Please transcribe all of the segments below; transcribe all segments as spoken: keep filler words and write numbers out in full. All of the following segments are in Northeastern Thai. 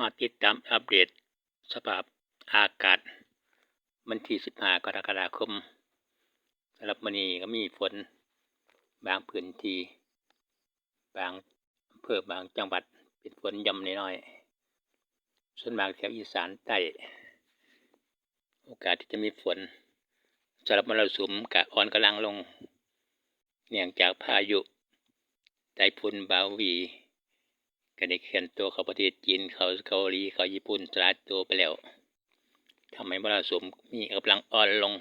มาติดตามอัปเดตสภาพอากาศวันที่สิบห้ากรกฎาคม สำหรับมื้อนี้ก็มีฝนบางพื้นที่ บางอำเภอบางจังหวัดเป็นฝนหย่อมน้อยๆ ส่วนมากแถวอีสานใต้ โอกาสที่จะมีฝน สำหรับมรสุมก็อ่อนกำลังลง เนื่องจากพายุไต้ฝุ่นบาวี ก็ได้เคลื่อนตัวเข้าประเทศจีน เข้าเกาหลี เข้าญี่ปุ่น สลายตัวไปแล้ว ทำให้มรสุมมีกำลังอ่อนลง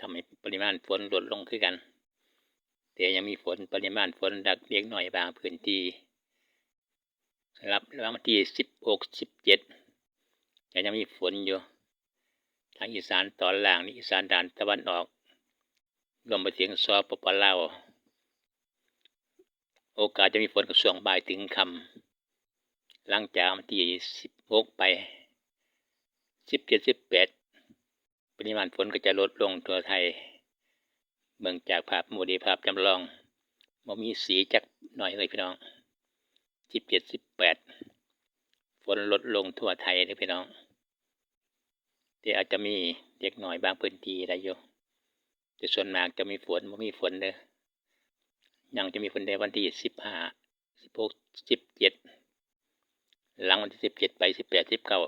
ทำให้ปริมาณฝนลดลงคือกัน แต่ยังมีฝน ปริมาณฝนเล็กน้อยบางพื้นที่ สำหรับระหว่างวันที่สิบหก สิบเจ็ด จะยังมีฝนอยู่ ทางอีสานตอนล่าง อีสานด้านตะวันออก รวมไปถึง สปป ลาว โอกาสจะมีฝนก็ช่วงบ่ายถึงค่ำ หลังจากวันที่สิบหกไป สิบเจ็ด สิบแปด ปริมาณฝนก็จะลดลงทั่วไทย เบิ่งจากภาพโมเดล ภาพจำลอง บ่มีสีจักหน่อยเลยพี่น้อง สิบเจ็ด สิบแปด ฝนลดลงทั่วไทยเลยพี่น้อง แต่อาจจะมีเล็กน้อยบางพื้นที่ได้อยู่ แต่ส่วนมากจะมีฝน บ่มีฝนเด้อ ยังจะมีฝนในวันที่สิบห้า สิบหก สิบเจ็ด หลังวันที่สิบเจ็ดไป สิบแปด สิบเก้า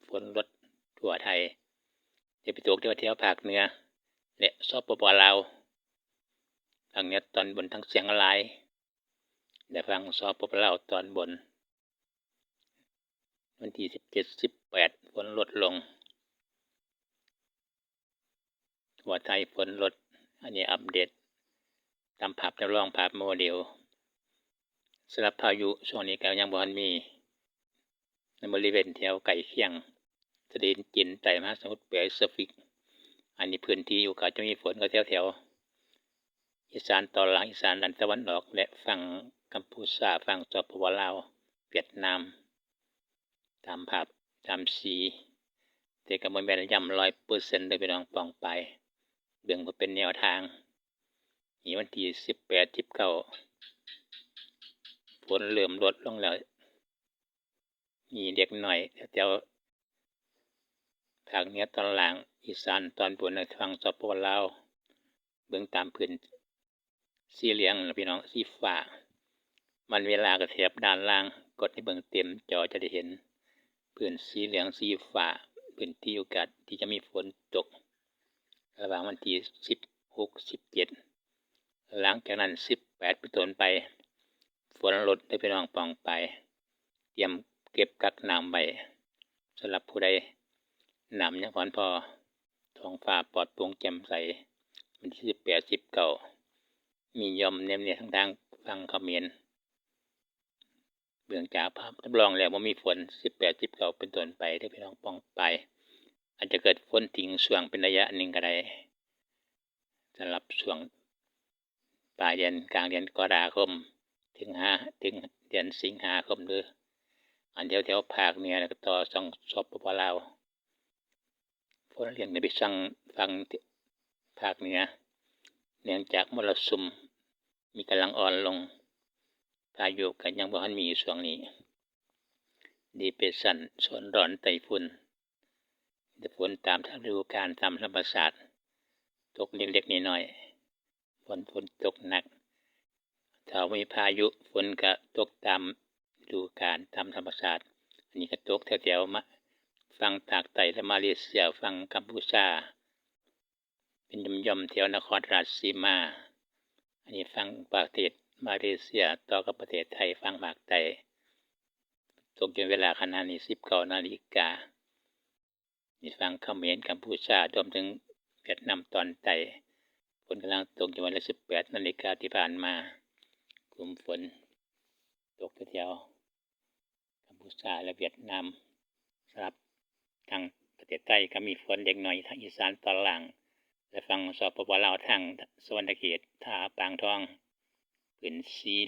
ฝนลดทั่วไทย จะไปตกแถวๆภาคเหนือ และ สปป ลาว ภาคเหนือตอนบนทั้งเชียงราย และฝั่ง สปป ลาวตอนบน วันที่สิบเจ็ด สิบแปด ฝนลดลง ทั่วไทยฝนลด อันนี้อัปเดตตามภาพจำลอง ภาพโมเดล สำหรับพายุช่วงนี้ก็ยังบ่ทันมี ในบริเวณแถวใกล้เคียง ทะเลจีนใต้ มหาสมุทรแปซิฟิก อันนี้พื้นที่โอกาสจะมีฝนก็แถวๆ อีสานตอนล่าง อีสานด้านตะวันออก และฝั่งกัมพูชา ฝั่ง สปป ลาว เวียดนาม ตามภาพ ตามสี แต่ก็บ่แม่นย่ำร้อยเปอร์เซ็นต์เด้อพี่น้อง ปองไป เบิ่งเพื่อเป็นแนวทาง นี่วันที่สิบแปด สิบเก้า ฝนเริ่มลดลงแล้ว มีเล็กน้อยแถวภาคเหนือตอนล่าง อีสานตอนบน ในฝั่ง สปป ลาว เบิ่งตามพื้นสีเหลืองนะพี่น้อง สีฟ้า วันเวลาก็แถบด้านล่าง กดให้เบิ่งเต็มจอจะได้เห็น พื้นสีเหลืองสีฟ้า พื้นที่โอกาสที่จะมีฝนตก ระหว่างวันที่สิบหก สิบเจ็ด หลังจากนั้น สิบแปด เป็นต้นไป ฝนลดเด้อพี่น้อง ปองไป เตรียมเก็บกักน้ำไว้ สำหรับผู้ใดน้ำยังพอ ท้องฟ้าปลอดโปร่งแจ่มใส วันที่สิบแปด สิบเก้า มีหย่อมแนมเนียทางทางฝั่งเขมร เบิ่งจากภาพจำลองแล้วบ่มีฝน สิบแปด สิบเก้า เป็นต้นไปเด้อพี่น้อง ปองไป อาจจะเกิดฝนทิ้งช่วงเป็นระยะหนึ่งก็ได้ สำหรับช่วงปลายเดือน กลางเดือนกรกฎาคม ถึงหา ถึงเดือนสิงหาคมเด้อ อันแถวแถวภาคเหนือ แล้วก็ต่อส่อง สปป ลาว ฝนเลี้ยงในไปสั่งฝั่งภาคเหนือ เนื่องจากมรสุมมีกำลังอ่อนลง พายุก็ยังบ่ทันมีช่วงนี้ depression โซนร้อนไต้ฝุ่น แต่ฝนตามฤดูกาล ตามธรรมชาติ ตกเล็กๆน้อยๆ ฝน ฝนตกหนัก ถ้ามีพายุ ฝนก็ตกตามฤดูกาล ตามธรรมชาติ อันนี้ก็ตกแถวๆ มา ฝั่งภาคใต้และมาเลเซีย ฝั่งกัมพูชา เป็นหย่อมๆ แถวนครราชสีมา อันนี้ฝั่งประเทศมาเลเซีย ต่อกับประเทศไทย ฝั่งภาคใต้ ตกอยู่เวลาขณะนี้ สิบเก้านาฬิกา นี่ฝั่งเขมร กัมพูชา รวมถึงเวียดนามตอนใต้ ฝนกำลังตกอยู่วันละ สิบแปดนาฬิกาที่ผ่านมา กลุ่มฝนตกแถวๆ กัมพูชาและเวียดนาม สำหรับทางประเทศไทยก็มีฝนเล็กน้อยทางอีสานตอนล่าง และฝั่ง สปป ลาว ทางสะหวันนะเขต ท่าปางทอง พื้นที่